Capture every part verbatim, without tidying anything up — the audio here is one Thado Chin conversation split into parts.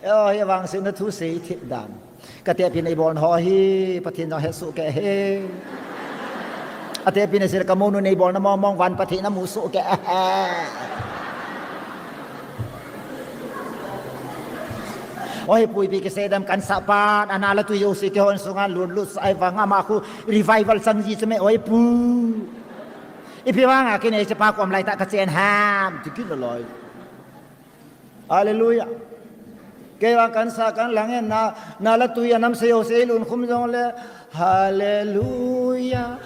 Eo, hi vang sina thu sei thip dan. Ka tepi nei bol ho hi, Pathen jong he su ke he. A tepi nei sila ka monu nei bol na mong mong van Pathen na mu su ke he. Oi, puipi kisei dam kan sa pan, ana la tu yo si ke hon sunga lun lu sai vang ama khu revival sang ji chme, oi pu. Ipi vang a kinei che pa kom lai ta ka chen ham, ti kin loi. Hallelujah. Kei vang kan sa kan lang en na, na la tu ya nam se yo se lun khum jong le, hallelujah.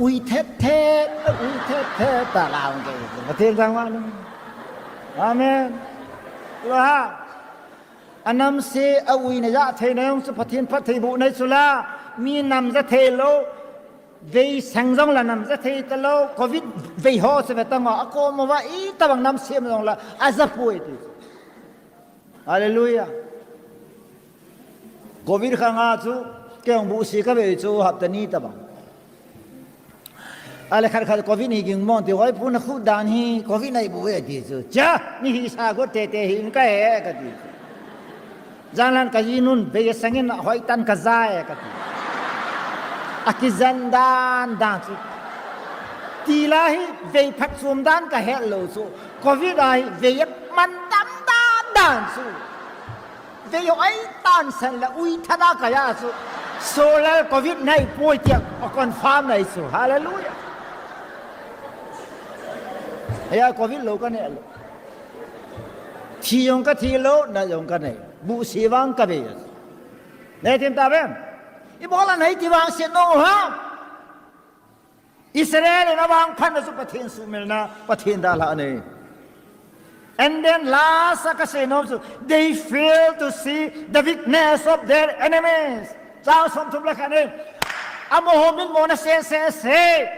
Ui thet thet, ui thet thet, ta la ong ke. Pathen jang ma. Amen. Wa. Anam se a ui na ya thei na yong su Pathen phat thei bu nei su la. Mi nam ja thei lo. Vei sang jong la nam ja thei ta lo. Covid vei ho se ve ta ngo. A ko mo va i ta bang nam se jong la. A ja pui ti. Hallelujah. Covid khang a chu, kei ong bu si ka ve chu hap ta ni ta bang. Ale khat khat Covid ni ging mong ti, oi pu na khu dan hi, Covid nai bu e ti chu. Cha, ni hi sa go te te hi in ka he ka ti. Janglan ka yi nun, be sangin hoi tan ka za e ka ti. A ki zan dan dan chu. Ti la hi, ve phat sum dan ka he lo chu. Covid a hi, ve man tam dan dan chu. Ve yo ai tan san la ui thana ka ya su. Solar Covid nai poi tia a confirm nai su. Hallelujah. Ya Covid lo ka ne lo. Thi yong ka thi lo, na yong ka ne. Bu si vang ka ve. Ne tin ta ve. I bola nai ti vang se no ha. Israel in a vangphatna chu Pathen suhmilna, Pathen dalhahna ahi. And then last a ka seinom chu, they fail to see the weakness of their enemies. Chang somthum le khat ahi. Amaho mitmona sese se.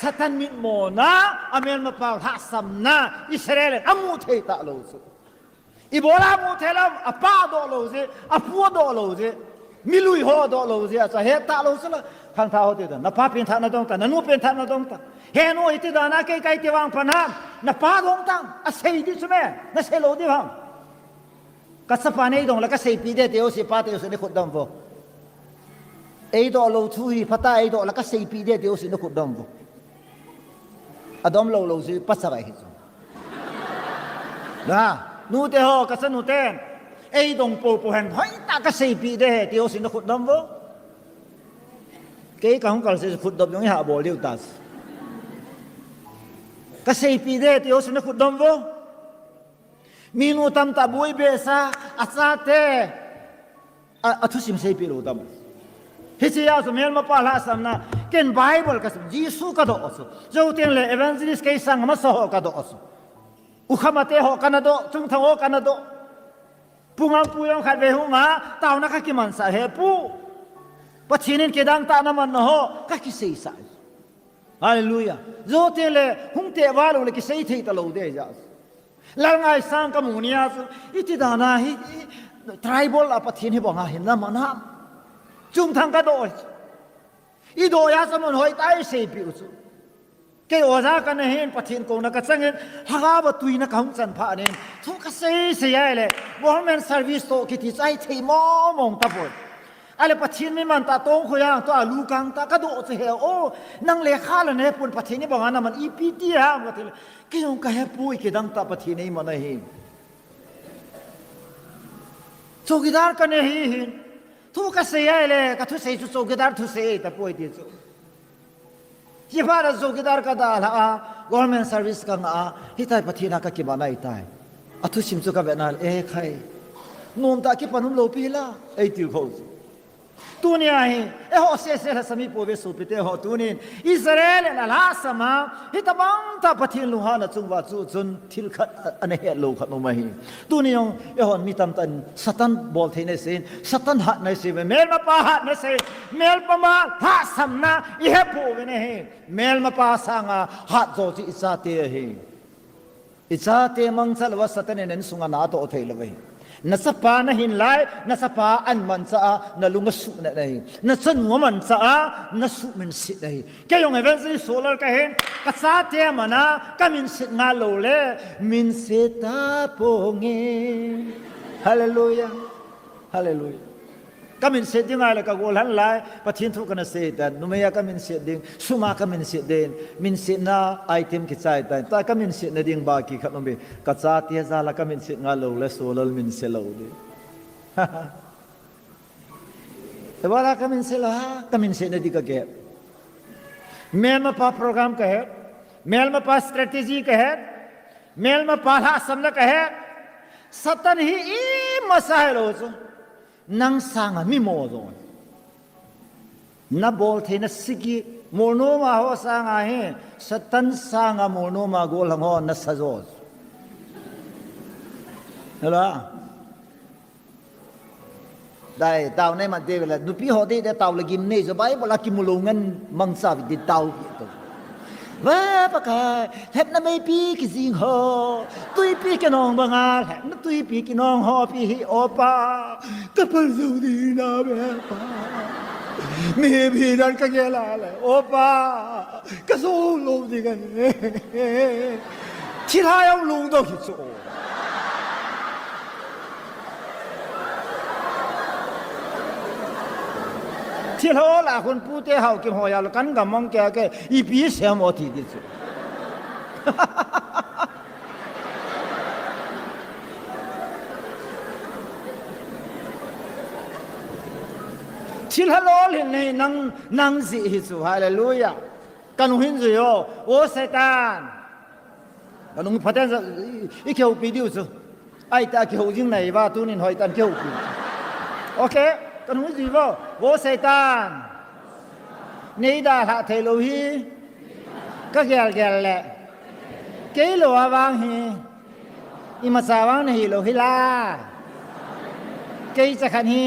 Satan mitmona, amelmapa lhahsamna, Israel in amu thei talou chu. Ibola mu thei lam, apa doh lou je, apu doh lou je, milui ho doh lou je, acha he talou sala, khangthah ho te ta, na pa pengthah na dong ta, na nu pengthah na dong ta. He nu iti dana kei kai ti vang phan ham, na pa dong tang, asei di chu me, na sei lou di vang. Ka chapa nei dong la ka seipi de te o si pa te o si ni khut dom vo. Ei doh lou thu hi, pata ei doh la ka seipi de te o si ni khut dom vo. Adom lou lou si pa sa vai hi chu. Na, nu te ho, ka sa nu te. Ei dong po po hen, hoi ta ka seipi de he, ti o sin khut dom vo. Kei ka hung kal se khut dom yong ha bol diu ta. Ka seipi de, ti o sin khut dom vo. Mi nu tam ta bui be sa, a cha te. A, a thusim seipi lou tam. Hiche a chu melmapa lhahsamna, ken Bible ka sim, Jesu ka doh chu. Jou teng le evangelist kei sang ma sa ho ka doh chu. U khama te ho ka na doh, chung thang ho ka na doh. Pu Ngam pu jong khat ve hung a, tauna ka kiman sa he pu. Pathen in kidang ta na man na ho, ka kisei sa. Hallelujah. Jou teng le, hung te va lou le kisei thei ta lou de ja. Lal ngai sang ka mu nia chu, iti dana hi, i, tribal a Pathen hi banga hin na mana. Chung thang ka doh. I doh ya sa mun hoi tai sei piu chu. Kei oja ka na hin Pathen kona ka changin, haga ba tuina ka hung chan pha nin. Thu ka sei sei ai le, government service to kiti chai thei mo mong ta poi. Ale Pathen mi man ta tong khoya to a lu kang ta ka doh che he o. Nang le kha la ne pun Pathen ni banga na man ipi ti ha ka ti le. Kei jong ka he pui kidang ta Pathen ei man ahi. Chowkidar ka ne hi hin. Thu ka sei ai le, ka thusei chu chowkidar thusei ta poi ti chu. Hi pha da chowkidar ka da la a, government service ka nga a, hi tai Pathen a ka kiman ai tai. A thusim chu ka ve na le, e khai. Nom ta kipan um lou pi la, ei til kho chu. Tunia hi, eiho sese la sami po ve sopi te ho tunin, Israel in a lhahsam a, hitabang ta Pathen lunghanna chunga chu chun thil khat a, ana het lou khat um ahi. Tuni jong, eihon mi tamtah in Satan bol thei na sei, Satan hat na sei, melmapa hat na sei, melmapa lhahsamna i he po ve na hi, melmapa sanga hat jo chu i chate ahi. I chate mangcha louva Satan in na insunga na atoh thei lou ahi. Na chapa na hin lai, na chapa aman cha a, na lung asuh na ahi. Na chanu aman cha a, na suhminset ahi. Kei jong evangelist Solar ka hin, ka chate aman a, ka minset ngal lou le, minset ta ponge. Hallelujah. Hallelujah. Ka minset ding ahile ka gollhang lai, Pathen thu kana sei tan, numei a ka minset ding, sum a ka minset ding, minsetna item kichai tan, ta ka minsetna ding ba kikhat um e, ka chate jal a ka minset ngal lou le, Solal minse lou ding. Te bala ka minset lou, ha, ka minsetna ding ka ke. Melmapa program ka he, melmapa strategy ka he, melmapa lhahsamna ka he, Satan hi ima sa hilou chu. Nang sanga mi mo jo. Na bol theina sigi, molnom a ho sanga hi, Satan sanga molnom a gollhang ho na sa jo. Hello? Dai, tao nei man te vela, nupi ho te te tao le gim nei jo, Bible a kimu lou ngen mangcha vi ti tao vi to. Va Pakai, lhepna meipi kijing ho, tuipi kinong banga, lhepna tuipi kinong ho pi hi o Pa, ka pal jo ding na ve Pa. Mi bi dan ka gel a le, o Pa, ka jo lou ding ka ne. Thilha jong lungdong hi chu. Thilha la khun pute hao kim ho ya lo kan gam mong ke ke ipi sem o ti di chu. Thilha lol hin nei nang, nang ji hi chu. Hallelujah. Ka nu hin jui o, o Satan. Ka nu phaten sa, i, i kihoupi diu chu. Ai ta kihou jing nai va, tunin hoi tan kihoupi. Okay, ka nu jui vo, o Satan. Nei dalha thei lou hi. Ka gel gel le. Kei lou a vang hi. Imacha vang na hi lou hi la. Kei cha khan hi.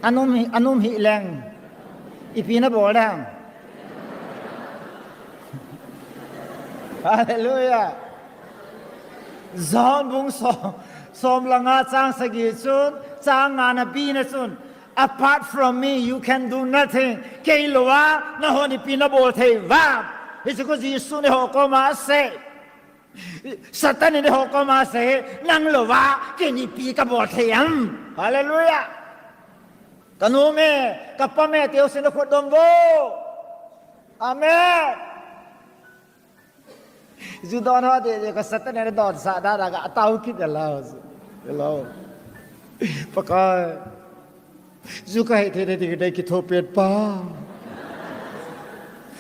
Anum hi, anum hi leng. Ipi na bol dang. Hallelujah. John bung som, som le nga chang sagi chun, chang nga na pi na chun, "Apart from me, you can do nothing." Kei lou a, nahon ipi na bol thei vang. Hichu khu Jesu in eiho koma asei. Satan in eiho koma asei, nang lou a, ken ipi ka bol thei am. Hallelujah. Ka nu me, ka pa me, teu sin na khut dom vo. Amen. Ju don ho de, de ka Satan ne don sa da da ka tao kit da lao. Hello. Pakai. Ju ka he the de de ki tho pet pa.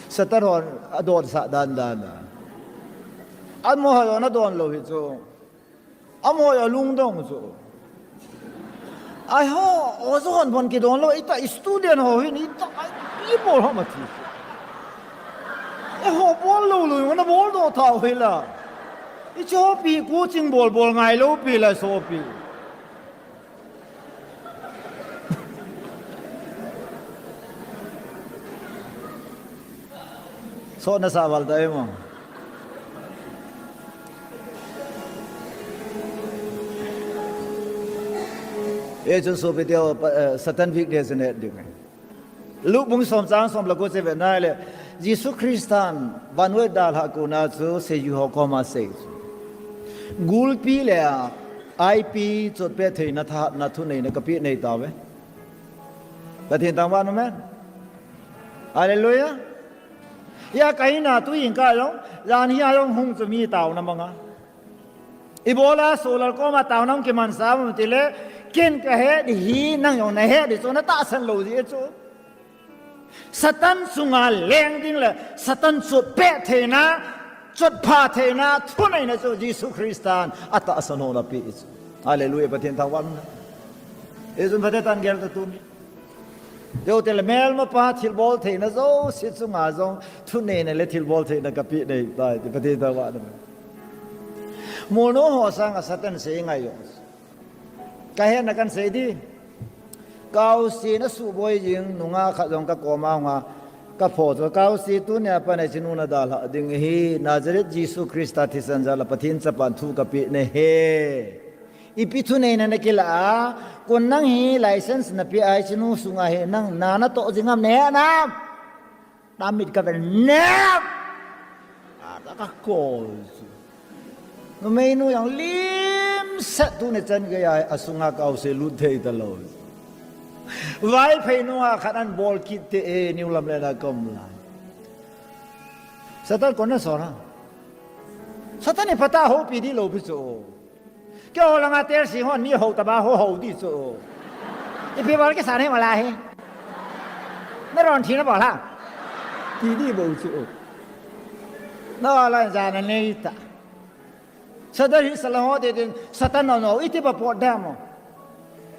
Satan hon a don sa dan dan. An mo ha na don lou hi chu. Amo ya lungdong chu. Ai ho, o chu hon bon kidon lou, ita student ho hin, ita ai, i bol ho ma ti. E ho bol lou lou, na bol do thau hi la. I cho pi ku ching bol bol ngai lou pi la so pi. Sot na sa val ta emo. E chun sopi teu, eh, Satan weakness in et ding. Luke bung som chang som le ko che ve nai le, Jesu Christan vannoi dalha kona chu seijui ho koma sei chu. Gulpi le a, aipi chotpeh theina thahatna thuneina kapeh nei tauve. Pathen thangvah in, amen. Hallelujah. Hia ka hinna tu in ka jong, jan hia jong hung chu mi taona manga. Ibola Solal koma taona hung kimansah am tile, ken ka he di hi, nang jong na he di chu na tahsan lou ji chu. Satan chunga leng ding le, Satan chotpeh theina, chotpha theina, thuneina chu Jesu Christan atahsan hon apeh chu. Hallelujah, Pathen thangvah in. Ijeh inem itile tangel ta tuni. Deu tile melmapa thilbol theina jouse chunga jong thuneina le thilbol theina kapeh nei tai ti Pathen thangvah in. Molnom ho sanga Satan sei ngai jong. Ka hetna kan sei di. Kaosi na suboi jing nungah khat jong ka koma hunga ka pho chu. Kaosi tunia pat na hichenu na dalha ding ahi. Nazareth Jesu Christa thisan jal a Pathen chapa thu kapeh nahi. Ipi thuneina na kilah a, kon nang hi license na peh a hichenu sunga hi nang na na toh jing am na he nam? Na mit ka vel nep. A, ka kol chu. Numei nu jong lim. Set tu ni chan gei a, asunga ka ause lut thei talou. Vaiphei nunga khat an bol kit te e, niu lam le na kom lai. Satan kon na sona. Satan ni pata ho pi di lo pi chu. Kei ho langa tel si hon mi ho taba ho ho di chu. Ipi bol kisa ne mala hi. Na ron thi na bol ha. Ti di bo chu. Na la ja na nei ta. Satan hi sala ho de din Satan no no iti ba pot da mo.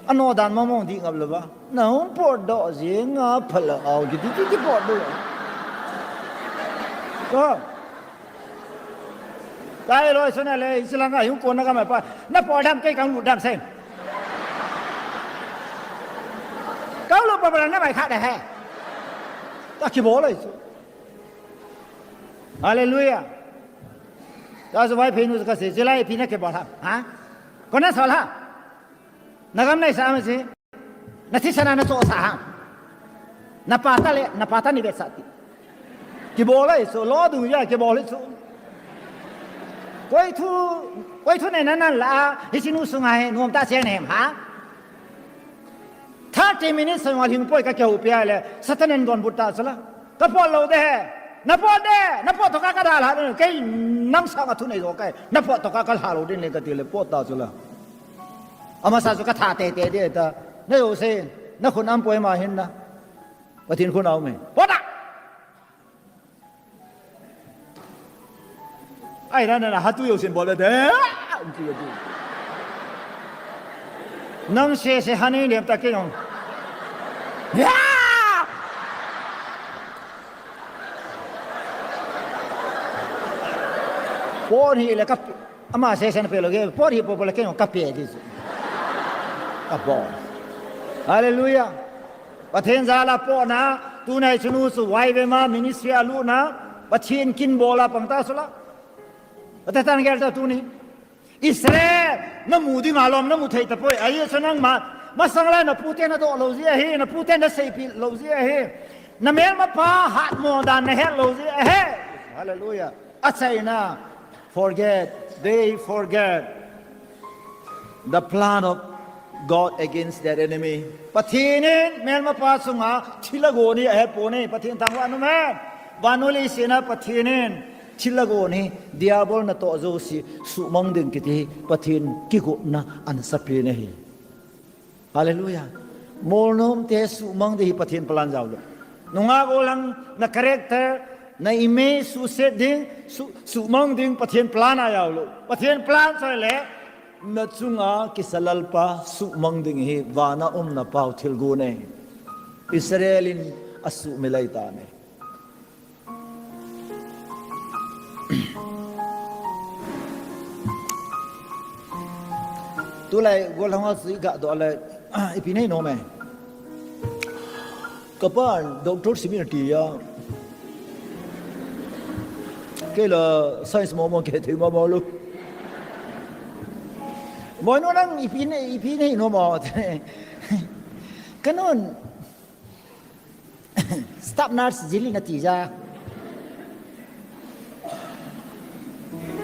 Ano dan mo mo di ngap lo ba. Na hon pot do je nga phala au ki ti ti pot do. Ko. Kai loi suna le, isi langa hiu ko na ka mai pa. Na po dam kai kang lu dam sen. Kau lu pa pa na mai kha de he. Ta ki bol loi su. Hallelujah. Ta su vai phe nu ka se, jilai phi na ke bol ha. Ha? Ko na sol ha. Na gam nai sa ma si. Na thi sana na cho sa ha. Na pa ta le, na pa ta ni ve sa ti. Ki bol ai so lo du ya ki bol ai so. Koi thu, koi thu ne na nan la, hi sinu sunga he, nuam ta siang ne ha. Thirty minutes sa wal hing poi ka keu pia le, Satan en don but ta sala. Ka pot lo de he. Na pot de, na pot to ka ka da la, kei nang sa nga thu nei lo kai. Na pot to ka ka la lo din le ka ti le pot ta sala. Amasa chu ka tha tete de ta. Na jo se, na khun am poi ma hin na. Pathen khun au me. Pot ta. Ai na na na ha tu jo sin bol de. Nang se se ha nei lem ta ke jong. Ya! Por hi le ka Ama se sen pe lo ke, por hi po po le ke ka pe di su. Ka po. Hallelujah. Pathen jal a po na, tu nai chunu su Y W M a ministry a lu na, Pathen kin bol a pang ta su la. Pathen tan gel ta tu ni. Israel, na mu ding a lom, na mu thei ta poi. Ai chu nang ma, masang la na pu te na do lo ji ahi, na pu te na sei pi lo ji ahi. Na mel ma pa hat mo dan na het lo ji ahi. Hallelujah. Achaina, forget, they forget the plan of God against their enemy. Pathen in melmapa chunga thilha gon hi ahe pon e, Pathen thangvah in um hen. Vannoi leiset a Pathen in thilha gon hi, Diabol natoh jouse suhmang ding kiti hi Pathen kigotna ahi. Hallelujah. Molnom te suhmang ding hi Pathen plan jao lou. Nungah gollhang na character, na image suhset ding, suh, suhmang ding Pathen plan a jao lou. Pathen plan chu ahile, na chunga kisa Lalpa suhmang ding hi vana um na Pau thilgon ahi. Israel in asuhmil ahitan ahi. Tulai gollhang a chu i gah doh le, ipi nei nom e. Ka pa doctor sim in ati a. Kei la science mo mo kei thei mo mo lou. Boinu nang ipi nei, ipi nei nom a. Ka non Staff nurse jil in ati ja.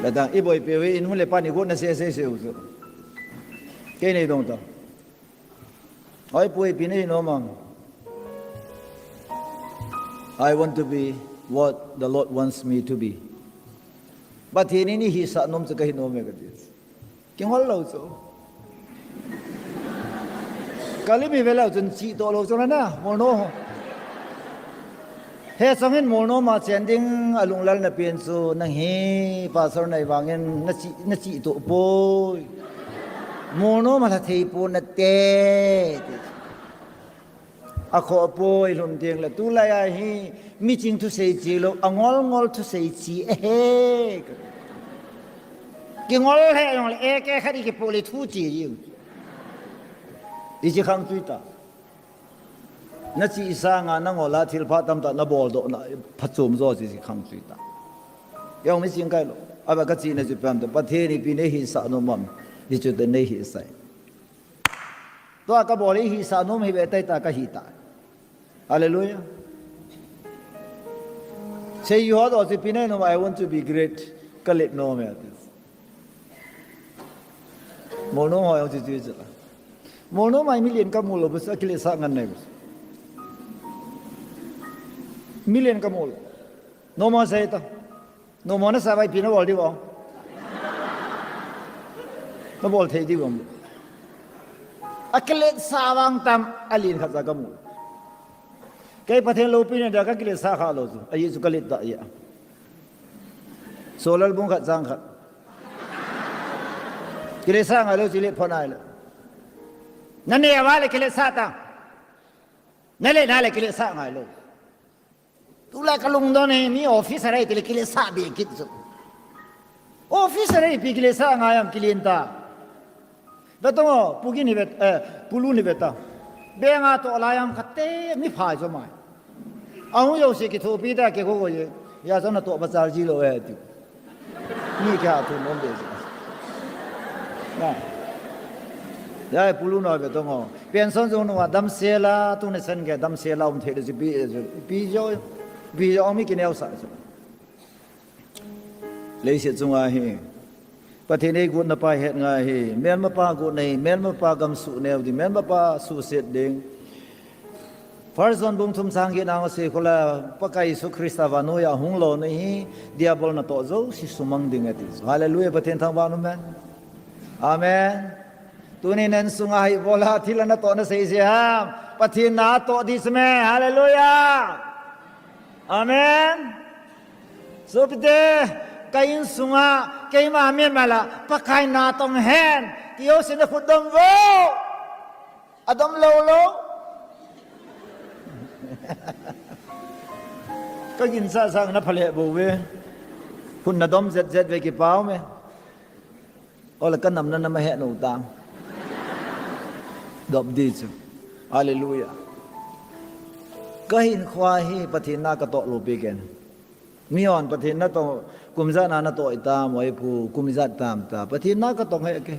Lada, i boipi uve, i nu le pa ni gotna sese se u chu. Kei nei dong ta. Oi pu, ipi nei nom am. I want to be what the Lord wants me to be. Pathen in eihisah nom chu kahi nom e kati. Kingol lou chu. Ka lim hi ve leu chun chihtoh lou chu na, molnom. Hiche chang hin molnom a chen ding alunglel na pen chu, nang hi pastor nahi vangin na chih, na chihtoh poi. Molnom a lha thei pon nate. Akhoh poi lhun ding le, tulai a hi miching thusei chi lou, angol ngol thusei chi ahi. Kingol he jong le, e ke khat i kipoh le thu chi jing. I chi khang tui ta. Na chi sanga na ngol a thil pha tamtah na bol doh na, phachom jo chi, chi khang tui ta. Jong miching kai lou. Ava ka chi na chu pam ta, Pathen ipi nei hisah nom am. Hichu te nei hisah. Tua ka bol hi hisah nom hi ve tai ta ka hi ta. Hallelujah. Sei ho to si pi nei nom, I want to be great. Ka let nom e ati. Molnom ho jong chu chu chu. Molnom a million ka mu lou bus, akiletsah ngen nai bus. Million ka mu lou. Nommo sei ta. Nommo nasa vai pi nabol diu ham. Nabol thei diu ham. Akiletsah vang tam, alen khat ja ka mu. Kei Pathen loupina dia kakiletsah kha lou chu. Ahi chu kalet ta ahi. Solar bung khat chang khat. Kiletsah ngai lou chu let pha nai lou. Naneh uva le kiletsah ta. Nalet na le kiletsah ngai lou. Tulai kalungdon hi mi officer ahi tile kiletsah be kit chu. Officer ahi pi kiletsah ngai ham kilen ta. Ve tong o, Pu Gin hi ve, eh, Pu Lun hi ve ta. Bank a toh lai ham khat te mi phai chu mai. Ahung jouse kithopi ta ke ko ko ye. Ya chu natoh ba chal ji lou e ti. Mi khat thu nom be ji. Na. Ya Pu Lun a ve tong o. Pension jong nunga damsel a, tuni chan gei damsel a um thei le ji pi, pi jo, pi jo mi kineo sa chu. Leiset chunga hi Pathen eigotna pa het ngai hi, melmapa gotna hi, melmapa gam suh neo ding, melmapa suhset ding. First John bung thum chang get na nga sei khu la, Pakai Jesu Christa vannoi a hung lona hi, Diabol natoh jouse sumang ding ati. Hallelujah, Pathen thangvah in. Amen. Tuni na insunga hi bol a thil a natoh nasei se ham. Pathen natoh ding chu me. Hallelujah. Amen. Sopite, ka insunga, keima mimal a, Pakai natong hen. Ti jouse nakhut dom vo. Adom lou lou. Ka ginchat sah na phale bou ve. Khut nadom jet jet ve kipah me. Ole ka namna nama he nou ta. Dop di chu. Hallelujah. Ka hinkho hi Pathen na katoh lou pi ken. Mihon Pathen natoh, kum ijat na natoh itam, oi pu, kum ijat tam ta. Pathen na katoh he ke.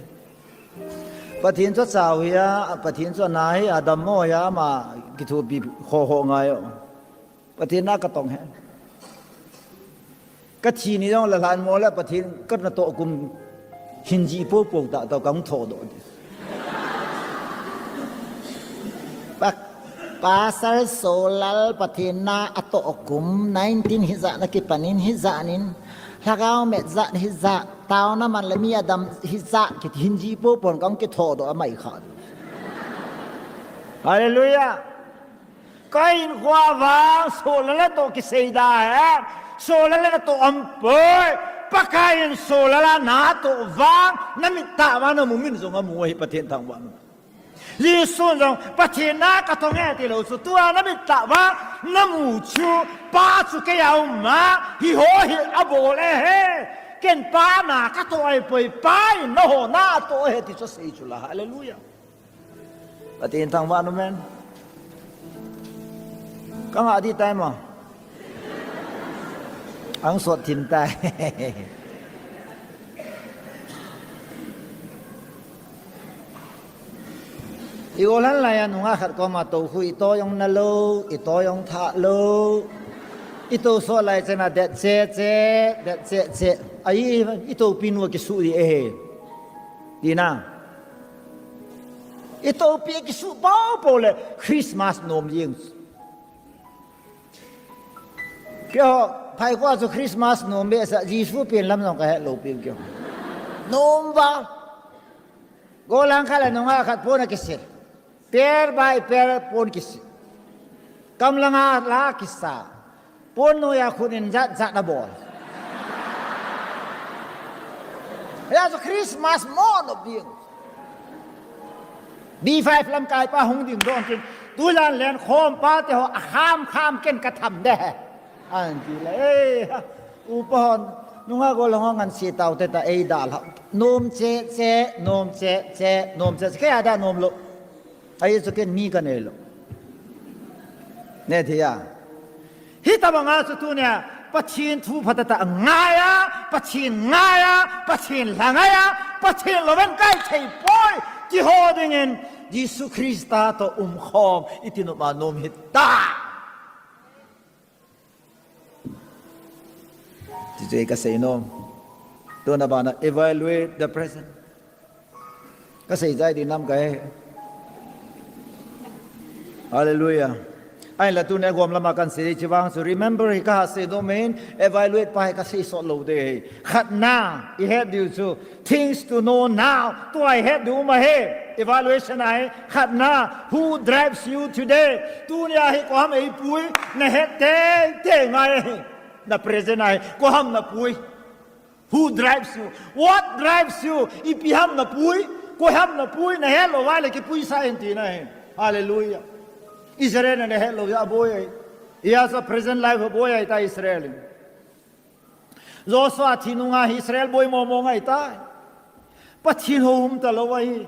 Pathen chu chau hi a, Pathen chu ana hi a, dammo hi a, ama kithopi ho ho ngai o. Pathen na katoh he. Ka thi ni jong la lhan mo le Pathen ka natoh kum hin jih popo ta toh kang thodoh di. Pa-, Pastor Solal Pathen na atoh kum nineteen hijat na kipan in hijat in lhagao met jat hijat taona man le mi adam hijat kiti hin jih popo kang kithodoh amai kha. Hallelujah. Ka hinkho vang Solal natoh kisei da he. Solal natoh aum poi. Pakai in Solal natoh vang namit tah vang namu min jong amu hi Pathen thangvah in. Jesu jong Pathen na katong e ti lou chu tua namit tah vang namu chu Pa chu kei a um a hi ho hi abol e he. Ken Pa na katoh ahi poi, Pa in naho natoh e ti chu sei chu la. Hallelujah. Pathen thangvah in amen. Ka ngah di tai mo. Ang sot thim tai. I gollhang lai a nungah khat koma tou khu i tou jong na lou, i tou jong thah lou. I tou sot lai chana det che che, det che che. Ai, i toupi nu kisuh di e he. Tina. I toupi kisuh popo le Christmas nom jeng. Keiho, phai khoa chu Christmas nom behseh, Jesu pen lam jong ka het lou pi keiho. Nom va. Gollhang khat le nungah khat pon akisei. Pair by pair pon kisei. Kam langa la kisa. Pon noiya khut in jat jat abol. Hia chu Christmas mo nom ding. B five lamkai pa hung ding don tin. Tujan len khom pa te ho akham kham ken ka tham de. An ti le, eh, ha, upa hon, nungah gollhang ho ngan si tau te ta ei da la. Nom che che, nom che che, nom che che. Kei a da nom lou. Ahi chu ken mi ka nei lou. Ne thei a. Hitabanga chu tunia, Pathen thu phatah tah a ngai a, Pathen ngai a, Pathen lha ngai a, Pathen lou in kai thei poi, ti ho dingin, Jesu Christa toh umkhom, i ti nom a nom hita. Ti chu ka sei nom. Tuna bana evaluate the present. Kasei jai ding nam kahe. Hallelujah. Ahinla tuni gom lama kahin sei chu vang chu remember hi kaha sei doh main, evaluate pa hi kasei sot lou ding ahi. Khatna, ihet diu chu things to know now. Tua ihet diu um ahi. Evaluation ahi. Khatna, who drives you today? Tunia hi koi ham eipui, nahet teitei ngai ahi. Na present ahi. Koi ham napui? Who drives you? What drives you? Ipi ham napui? Koi ham napui? Nahet lou uva le kipui sah in tina ahi. Hallelujah. Israel in nahet lou uva aboi ahi. Hijeh a present life aboi ahitai Israel in. Joshua thi nunga hi Israel boi momo ngai tai. Pathen houhum talou ahi.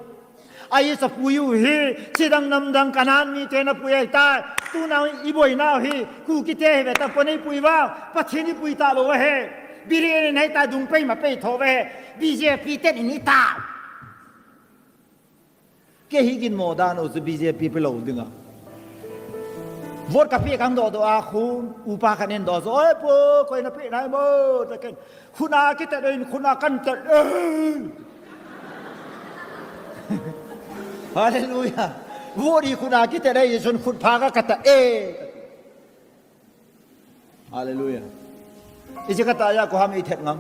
Ahi, apui u hi, chidang namdang Canaan miten apui ahitai. Tuna iboinau hi, Kukite hi ve tapon eipui uva. Pathen ipui talou ahi. Biren in ahitai, dung pei ma pei tho ve. B J P ten in itai. Kei hi kin mo dan u chu B J P pe lou dinga. Vote kapeh kang doh doh a khun, upa khat in doh chu, "Oi pu, koi napeh nai mo?" tia ken. Khut a kitet in, khut a kahin tet e. Hallelujah. Vote hi khut a kitet e, chun khut pha ka katet e. Hallelujah. Ichi kata a koi ham eithet ngam.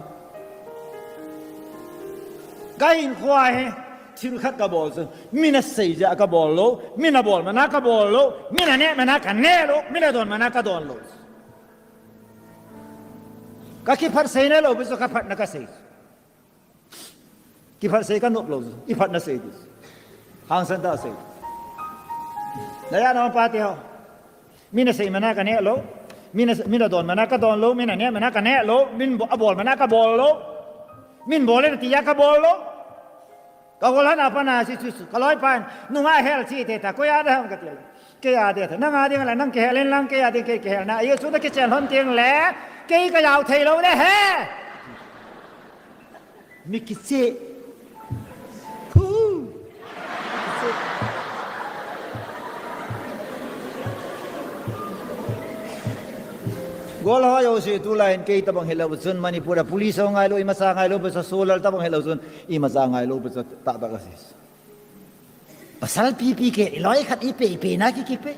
Kahin koi hi, thil khat kabol chu. Min asei jeh a kabol lou, min abol man a kabol lou, min aneh man a kaneh lou, min adon man a kadon lou. Kakiphat sei na lou, bisu kaphatna kasei. Kiphat sei kanop lou, iphatna sei di. Hangsan tah sei. Naya na pa te ho. Min asei man a kaneh lou. Min a, min adon man a kadon lou. Min aneh man a kaneh lou. Min bo-, abol man a kabol lou. Min bol in ati a kabol lou. Ka golhang a pat na si chu chu. Ka loipan, nunga hel chi te ta. Koi a ding ham kati le. Kei a ding ta. Nang a ding la, nang kihel in lang, kei a ding kei kihel na. Ahi chu na kichen lhon teng le. Kei kajao thei lou ne he. Mi kiche. Hu. Golhang ho jouse tulai in kei tabang hilou chun Manipur a police ho ngailou, imacha ngailou, besa soldier tabang hilou chun imacha ngailou, besa tah tah kasei. Pasal pipi kei, iloi khat ipe, ipe na ki kipe.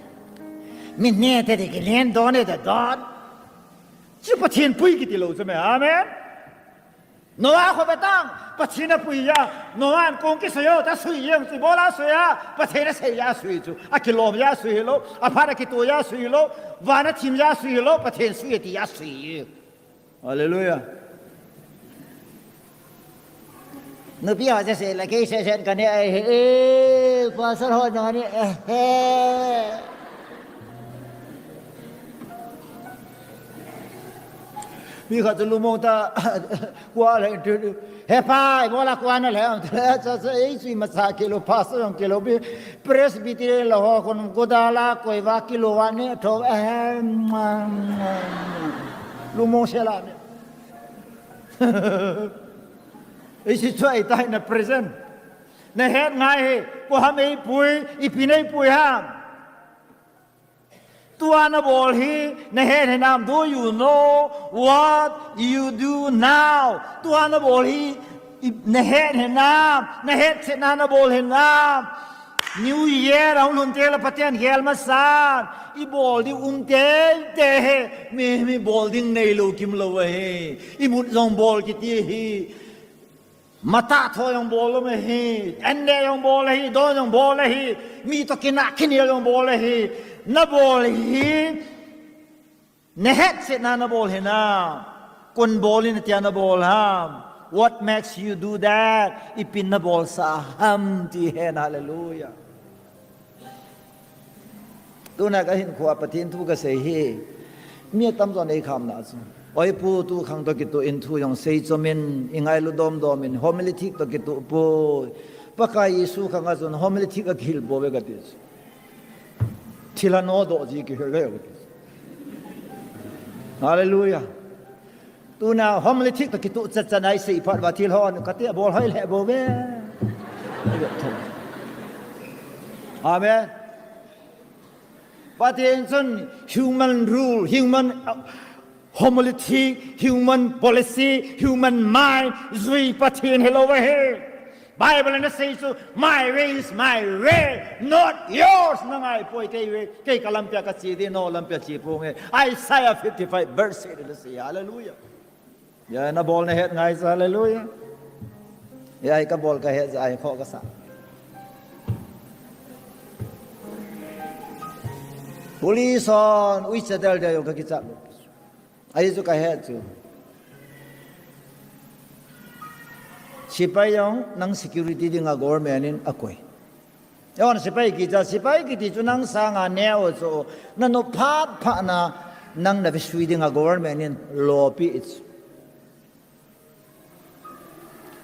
Min neh te de kilen don e de don. Chu Pathen pui kiti lou chu me. Amen. Noah kho ve tang, Pathen apui a. Noah in kong kisui o, ta sui jeng chu ibola sui a. Pathen asei a sui chu. Akilom a sui hilou, aphat akito a sui hilou, van athim a sui hilou, Pathen sui ati a sui. Hallelujah. Nupi ho chu sei la kei sesen kane ahi e, pastor ho nang ani e. Mi khat chu lumong ta kua le tu. He pa, ibola kua na le. Cha cha ei sui macha kilo pastor jong kilo bi. Presbyterian la ho kon ko da la koi va kilo va ne tho. Lumong se la ne. Ichi chu ahitai na present. Nahet ngai hi, koi ham eipui, ipi neipui ham. Tua nabol hi, nahet hinam, do you know what you do now? Tua nabol hi, i-, nahet hinam, nahetchetna nabol hinam. New Year ahung lhun teng le Pathen gel masan, ibol ding um teitei hi, mi, mi bol ding neilou kimlou ahi. Imut jong bol kiti hi. Matah tho jong bol lou ahi, an neh jong bol ahi, don jong bol ahi, mi toh kinah kinel jong bol ahi, nabol hi, nahetchetna nabol hinam, kon bol in tia nabol ham, what makes you do that, ipin nabol sah ham ti hen, hallelujah. Tuna kahinkhoa Pathen thu kasei hi. Mi atamjon eikham na chu. Oi pu, tu khang toh kitoh in thu jong sei chom in, ingailu domdom in, homiletics toh kitoh poi. Pakai Jesu khang a chun homiletics akihil bou ve kati chu. Thil anodoh ji kihil ve kati chu. Hallelujah. Tuna homiletics toh kitoh chatchat a isei phat uva thil hon kati abol hoi lheh bou ve. Amen. Pathen chun human rule, human, uh, homiletics, human policy, human mind, jui Pathen hilou ahi. Bible in says so, "My way is my way, not yours." Nang ai poi kei way, kei ka lampia ka chi di, no lampia chi pong e. Isaiah fifty-five verse eight in say, hallelujah. Ya na bol na het ngai sa, hallelujah. Ya ka bol ka het sa ai kho ka sa. Police on, ui sa del dia yo ka kicha. Ahi chu ka het chu. Sipai jong nang security dinga government in akoi. Yon sipai kicha, sipai kiti chu nang sanga neo chu, na no phat phat na nang na visui dinga government in lopi ich.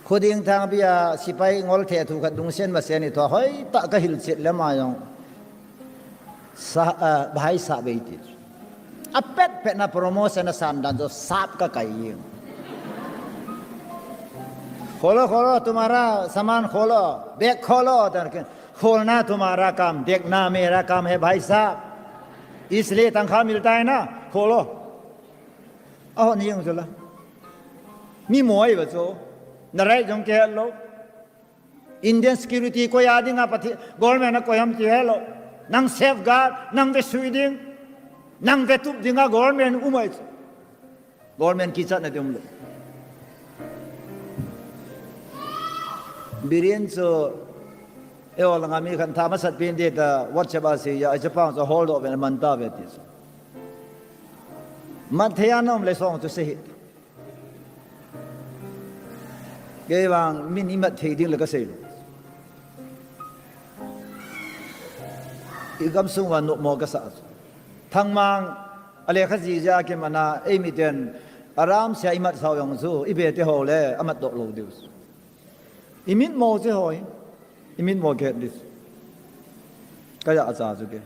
Khuding thang bia sipai ngol the thu khat dung sen ma sen i tho hoi ta ka hil chet le ma jong. Sa, ah, bhai sa bei ti. A pet pet na promotion a san dan jo sap ka kai yin. Kholo, kholo, tumhara saman kholo, bag kholo, tan ken, kholna tumhara kam, dekhna mera kam hai bhai sahab. Isliye tankha milta hai na, kholo. Aho ni jong jola. Mi moi ba cho. Na rai jong ke lo. Indian security koi a dinga Pathen, government a koi ham ti helo. Nang safeguard, nang ve sui ding, nang ve tup dinga government umai. Government kichat na ding umlo. Biren chu, eo langa mi khan tha masat pin de ta WhatsApp a si ya, ai chapang chu hold up ve man ta ve ti chu. Man thei a nom le song chu se hi. Kei vang min imat thei ding le ka sei lo. I gamsung vang nopmo ka sa. Thangmang, a lekha jija kimana, ei miten, aram sia imat sao jong chu, i be te ho le, amat doh lo diu. I mit mo che hoi, i mit mo ke dis. Ka ya cha chu ke.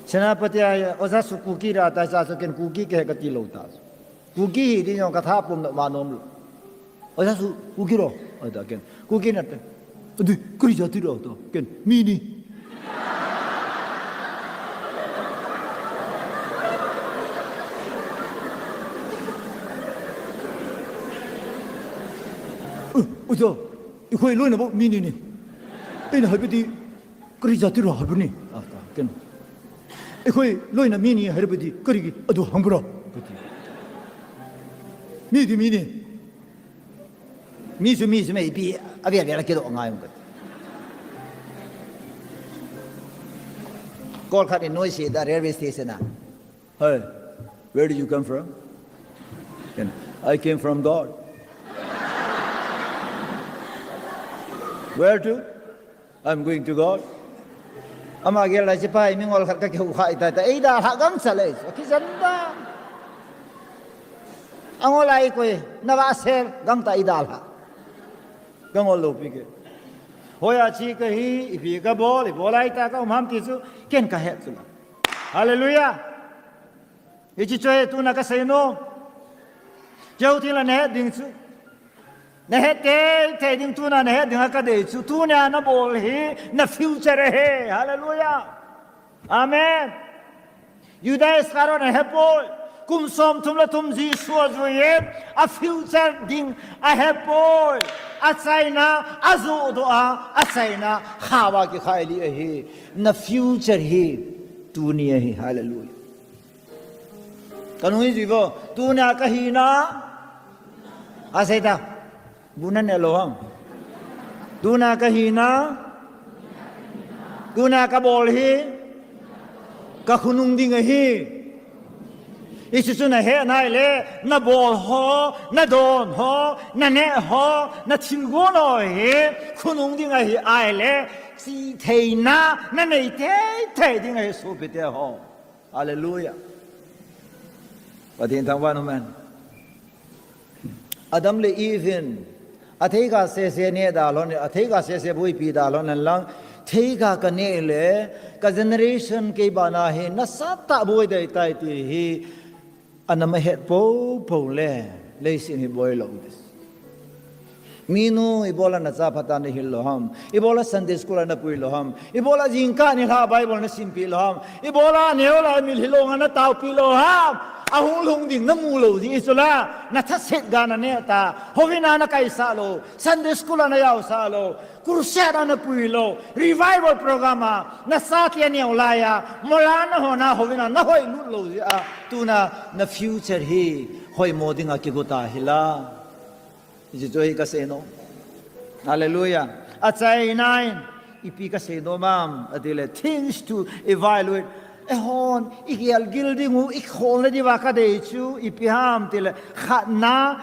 Senapati a, oja su Kuki ra ta cha chu ken Kuki ke ka ti lo ta. Kuki hi di jong ka tha pum no ma nom lo. Oja su Kuki ro, ata ken. Kuki na te. Adi, kri jati ro to, ken. Mi ni. Oja, ikhoi loi na bo mi ni ni. Ina habi di. Kari jati ra harbuni. Ah, ta, ken. Ikhoi loi na mi ni harbudi, kari ki adu hangbura. Mi di mi ni. Mi su mi su me ipi, avi avi la kido ngai mo. Call khat in noise da railway station a. Hey, where did you come from? Ken, I came from God. Where to? I'm going to God. Ama gel lai sipai mi ngol khat ka kihu khai ta ta. Ei da ha gang sa le. Ki jan da. Angol ai koi na va sel gang ta i da ha. Ka ngol lo pi ke. Hoya chi ka hi, ipi ka bol, i bol ai ta ka um ham ti chu, ken ka het chu. Hallelujah. Hichi chu hi tuna ka sei nom. Keu thil a na het ding chu. Na het teitei ding tuna na het ding a ka dei chu. Tuna na bol hi na future ahi. Hallelujah. Amen. Judas Iscariot na hepoi. Kum som thum le thum Jesu a jui in a future ding a hepoi. A chaina a judoh a, a chaina khawa kikhai li ahi. Na future hi tuni ahi. Hallelujah. Ka nung hi jui vo. Tuna ka hina. A sei ta. Bu na ne lo ham. Tuna ka hina. Tuna ka bol hi. Ka khonung ding ahi. Hichu chu na he nai le, na bol ho, na don ho, na ne ho, na thilgon ho hi khonung ding ahi ai le, chi theina na nei teitei ding ahi sopite ho. Hallelujah. Pathen thangvah in um hen. Adam le Eve in atheiga sese ne dalhon, atheiga sese boipi dalhon hen lang, theiga ka ne le, ka generation kei bana hi nasatah boi dei tai ti hi ana mahet popo le, leiset hi boi lou ding. Minu, ibola na cha phat a na hil lo ham? Ibola Sunday school a na pui lo ham? Ibola jingkah nilhah Bible na simpi lo ham? Ibola neo lai mitlhi longa na taopi lo ham? Ahung lhung ding namu lou ding chu la, nathaset ga naneh ta. Houin a nakaisah lou, Sunday school a najaosah lou, crusade a napui lou, revival program a nasatli aneo lai a, mola nahon a houin a nahoilut lou jeh a, tuna na future hi hoimo dinga kigot ahi la. Hichu hi kasei nom. Hallelujah. Achaina in, ipi kasei nom ham, atile, things to evaluate. Eihon igel gil ding u, ikholna diuva kadei chu ipi ham, tile, khatna,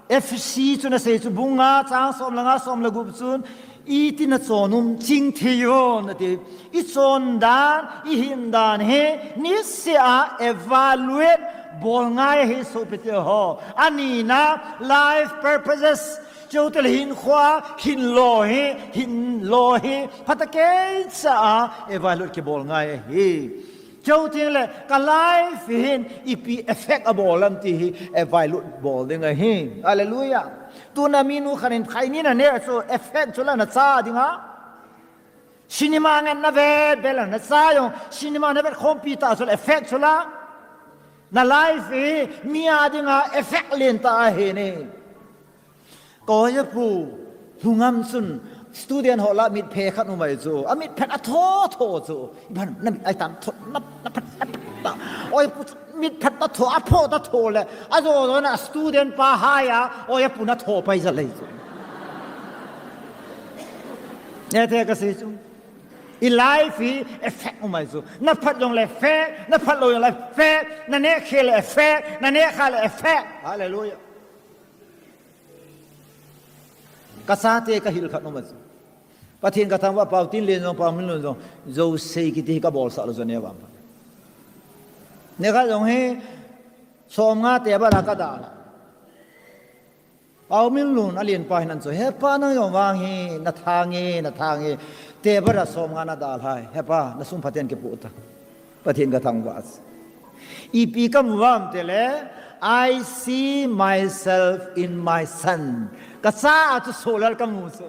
Ephesi chun asei chu bung nga chang som le nga, som le gup chun, iti nachon um ching thei un, ati. Ichon dan, ihin dan hi niseh a evaluate bol ngai ahi, sopite ho. Anina, life purposes. Chuteng le hinkho a hin lou hi, hin lou hi phatah keicha a evaluate kibol ngai ahi. Chuteng le ka life hin ipi effect abol ham ti hi evaluate bol ding ahi. Hallelujah. Tuna minu khat in khaini naneh chu effect chu la nacha dinga. Cinema ngen navet vet la nacha jong, cinema navet khompi tah chu la effect chu la. Na life hi mi a dinga effect lentah ahi ne. Ka oipu, lhungam chun student ho lah mitphet khat um ahi chu. Amitphet atho tho chu. Iban, namit ahitan tho, na, naphet, naphet ta. Oipu chu mitphet atho, apho ta tho le. Ajo jo na student pa hai a, oipu natho pai jal ahi chu. Ete kasei chu. I life hi effect um ahi chu. Naphat jong le effect, naphat lou jong le effect, naneh khel le effect, naneh kha le effect. Hallelujah. Kachate kahil khat um ahi chu. Pathen kathangvah, Paotinlen jong, Paominlun jong, jouse kiti hi kabolsah lou chu ne vang. Nikhat jong hi, som nga table a kadalha. Paominlun alen pa hin ahin chu, "He pa, nang jong vang hi, nathang e, nathang e. Table a som nga nadalha e. He pa, nasum phaten kipoh tan." Pathen kathangvah. Ipi kamu ham tile, "I see myself in my son." Kacha a chu sohlel kamu chu.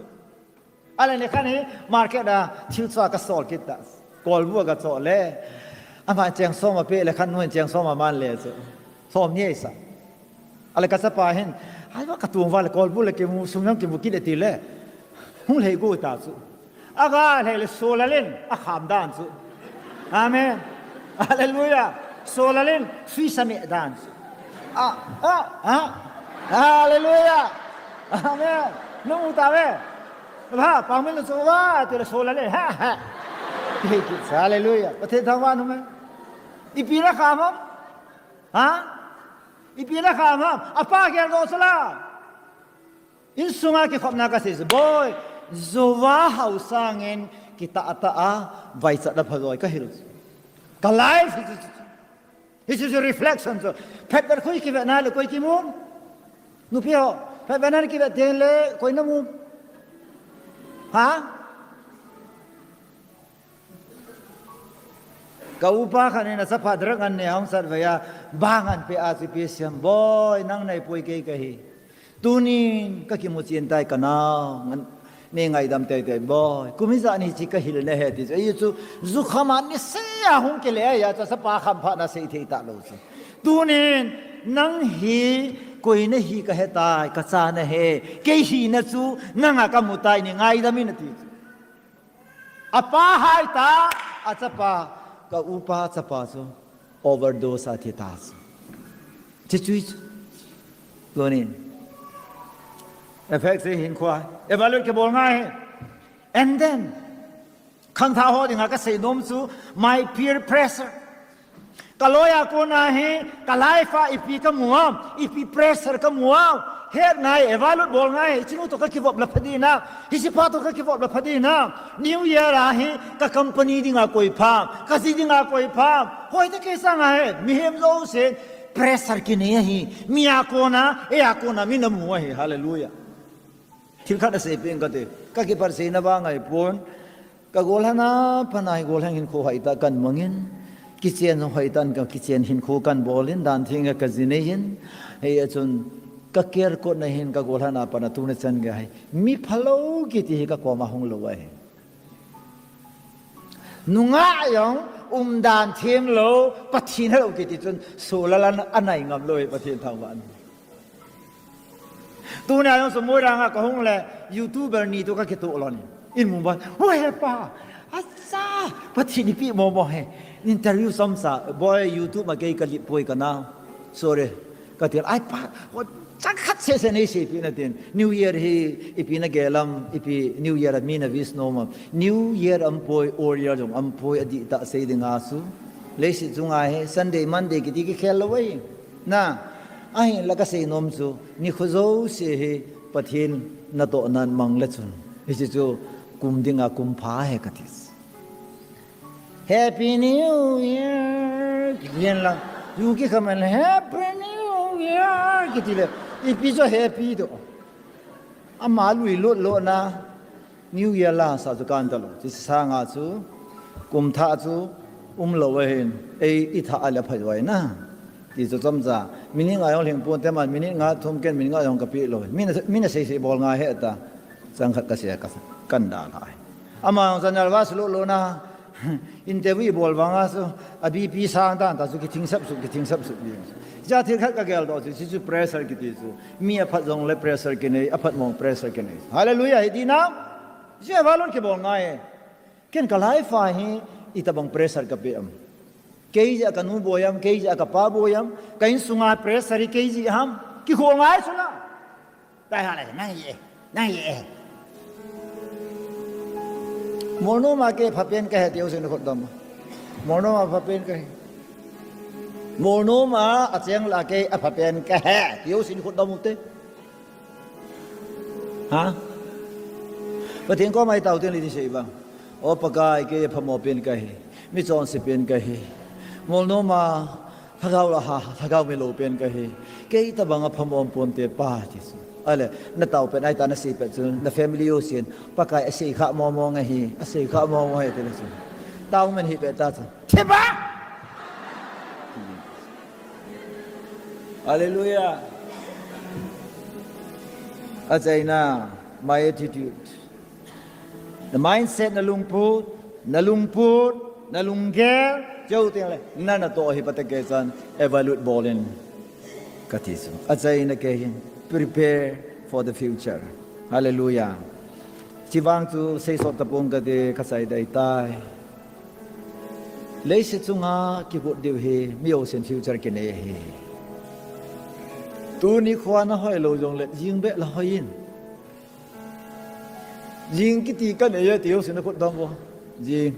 Ahile nikhat hi market a thil chu kasol kit ta. Kolbu a kachoh le. Ama cheng som apeh le khat nu in cheng som aman le chu. Som ni aisa. Ahile kachapa hin, "Ai, va katong uva le kolbu le kimu, sum jong kimu kit e," ati le. Hung lhei got ta chu. Aga lhei le sohlel in akham dan chu. Amen. Hallelujah. Sohlel in sui sameh dan chu. Ah, ah, ah. Hallelujah. Amen. Namu tauve. Ha, Paominlun chu va, tile sohlel in. Ha, ha. Hallelujah. Pathen thangvah in um e. Ipi nakham ham? Ha? Ipi nakham ham? Apa geldoh chu la. Insunga kikhopna kasei chu, boi, jouva hao sangin kitah tah a, vaichat a pha joi kahil chu. Ka life hi chu, hi chu, chu reflection chu. Phetvet khu kivetna le koi kimu? Nupi ho, phetvetna kivet teng le koi namu? Ha? Ka upa khat in achapa drug an ne hung sat vei a, bang an pe a chu ipi asei ham, boi, nang naipoi kei kahi. Tunin kakimu chen tai kanao, ngan, nei ngaidam teitei boi. Kum ijat ni hiche kahil nahi ti chu. Ahi chu, jukham a niseh a hung kile a chu achapa khamphatna sei thei talou chu. Tunin, nang hi koi nahi kahe tai, kacha nahi. Kei hina chu nanga kamu tai, nei ngaidam in ati chu. Apa hai ta, achapa, ka upa chapa chu overdose a thi ta chu. Chi chui chu. Tunin. Effect se hinkho a evaluate kibol ngai. And then, khangthah ho dinga kasei nom chu, my peer pressure. Ka loi a kona hi, ka life a ipi kamu ham, ipi pressure kamu ham. Het ngai, evaluate bol ngai, hichenu toh kakivop le pha ding ham, hichepa toh kakivop le pha ding ham. New Year a hi, ka company dinga koi pha ham, kaji dinga koi pha ham. Hoitah kei sanga hi, mihem jousen pressure kinei ahi, mi a kona, ei a kona, mi namu ahi, hallelujah. Thil khat asei peh inge kati, kakiphat seina vang ahipon, ka golhang a pat a hi golhang hinkho hoitah kan mangin, kichen hoitah in ka kichen hinkho kan bolin, dan theng a kaji neiyin, hia chun ka care kotna hin ka golhang a pat a tuna chan gei hi, mi phalou kiti hi ka koma hung lou ahi. Nungah jong Umdan thim lou, Pathen helou kiti chun, sulal a anai ngam lou hi Pathen thangvah in. Tunia jong chu Moirang a kahung le, YouTuber ni toh kakitoh lhon in. In mumbai, "Oi, hepa, acha, Pathen ipi momo he." Interview somsa, boy, YouTube ma kei kalip poi kana. Sorry. Kati le, "Ai pa, ho chang khat sese nei seipeh in," atin. "New Year hi ipi nagel am, ipi New Year a mi na wish nom am?" "New Year aumpoi, Old Year jong aumpoi, adihtah sei ding ahi chu. Leiset chunga hi Sunday, Monday kiti kikhel lou ahi. Na, ahinla kasei nom chu, nikho jouse hi Pathen natohna mang le chun, hiche chu kum dinga kum pha ahi," kati. "Happy New Year," kiti hen lang. Ju kikhaman le, "Happy New Year," kiti le, ipi chu happy toh. Ama lui lut lut na, New Year la sa chu kan talou. Hiche sanga chu, kum thah chu, umlou ahin, ei, i thah a le pha joi na. Ti chu chomcha. Minute nga jong lhing ponte man, minute nga thum ken, minute nga jong kapeh lou. Min, min asei sei bol ngai hih ta. Chang khat kasei a ka, kan dalha. Ama jong channel va sulu lou na. Interview bol vanga chu, a B P sang tan ta chu kithing sap sap, kithing sap sap ding. Hiche thil khat kagel doh chu, hiche chu pressure kiti chu. Mi aphat jongle pressure kinei, aphat mong pressure kinei. Hallelujah, hiti na. Hiche va lon kibol ngai. Ken ka life a hi, itobang pressure kapeh am. Kei jeh a kanu boi am, kei jeh a kapa boi am, ka insunga pressure hi kei jeh ham, kikhoh ngai chu la. Tai ha le, nang ye, nang ye. Molnom a kei phapen kahi, ti jousen khut dom. Molnom a phapen kahi. Molnom a acheng la kei aphapen kahi, ti jousen khut dom u te. Ha? Pathen koma itao teng le ti sei vang. O Pakai, kei phamo pen kahi. Mi chonse pen kahi. Molnom a, lhagao la ha, lhagao milou pen kahi. Kei tobang a phamo um ponte Pa ti chu. Ale, natao pen ahi ta nasei pet chu, na family jousen, Pakai asei kha momo nge hi, asei kha momo nge hi ti le chu. Tao men hi pet ta chu. Thiba! Hallelujah. Achaina, my attitude. Na mindset, na lungput, na lungput, na lunggel, cheu teng le, na natoh hi phatecha chan, evaluate bol in. Kati chu. Achaina kei hin, prepare for the future. Hallelujah. Chivang chu seisot tapong kati, kasei dei tai. Leiset chunga kigot diu hi, mi jousen future kinei ahi. Tuni khoa nahoi lou jongle, jing beh la hoi in. Jing kiti kanei e, ti jousen khut dom vo. Jing.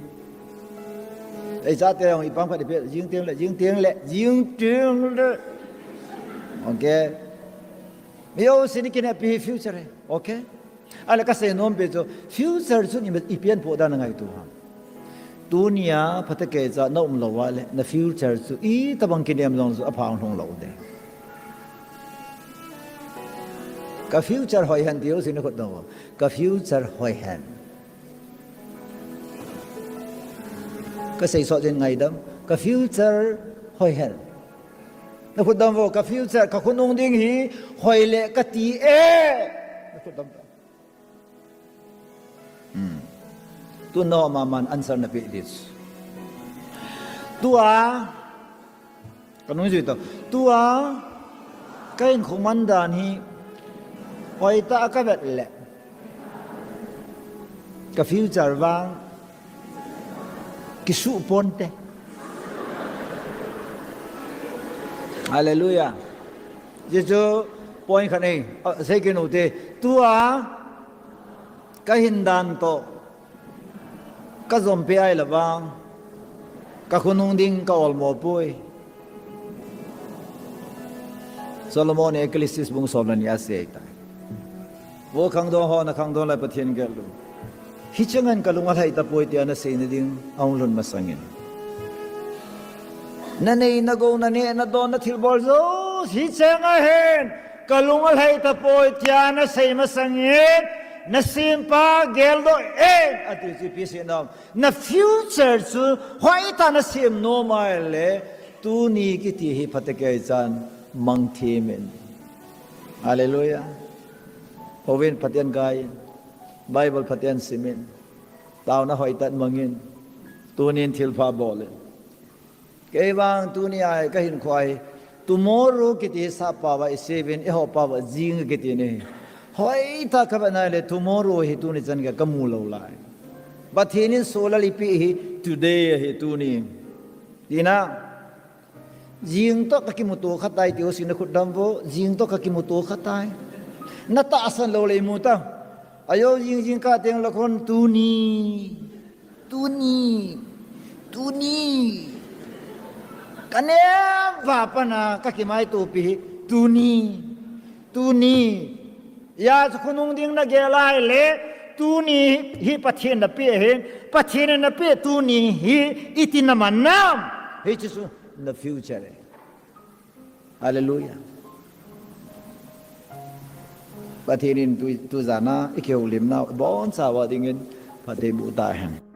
Ei chate jong ipang phat ipi, jing teng le, jing teng le, jing teng le. Okay. Mi jousen kinei pi future e. Okay. Ale kasei nom pen chu, future chu i, ipi a poh dan a ngaito ham. Tunia phatecha na um lou a le, na future chu itobang kinem jong chu apha hung lhung lou ding. Ka future hoi hen ti jousen khut dom vo. Ka future hoi hen. Kasei sot jeng ngaidam. Ka future hoi hen. Na khut dom vo, ka future, ka khonung ding hi hoi le kati e. Na khut dom. Hmm. Tu no ma man answer napeh ding. Tua, kanung jui to. Tua, ka in khoman dan hi, hoi ta kavet le. Ka future vang, kisuh ponte. Hallelujah. Jesu point khat nei, ah, sei kit u te. Tua, ka hin dan toh, ka jom pi ai la vang, ka khonung ding ka olmo poi. Solomon in Ecclesiastes bung som le ni a sei tai. Vo khangdong ho, na khangdong lai Pathen gel u. Hiche ngan ka lung alhai tapoi tia nasei na ding ahung lhun masangin. Na nei, na gou, na neh, na don, na thilbol jouse hiche ngan hin ka lung alhai tapoi tia nasei masangin, na sempa geldoh in, ati chu ipi sei nom. Na future chu hoitah a nasem nom a ahile, tuni kiti hi phatecha chan mangthim in. Hallelujah. Houin phaten gai in. Bible phaten sim in. Taona hoitah in mang in. Tunin thilpha bol in. Kei vang tuni a hi ka hinkho a hi, tomorrow kiti hi sap pao a i save in, eiho pao a jing kiti ni. Hoitah ka vet na le tomorrow hi tuni chan gei ka mu lou lai. Pathen in solar i pe hi today ahi tuni. Tina, jing toh ka kimuto kha tai ti ho sin na khut dam vo, jing toh ka kimuto kha tai. Na tahsan lou le i mu ta. Ajo jing jing ka teng la khon tuni. Tuni, tuni. Ka neo va pana ka kimaitopi hi, tuni, tuni. Ijeh chu khonung ding na gel a le, tuni hi Pathen na pe ahi, Pathen na pe tuni hi iti na man nam. Hiche chu na future ahi. Hallelujah. Pathen in tu, tu jan a i kihoulimna u abonchauva dingin phatthei boh tahen.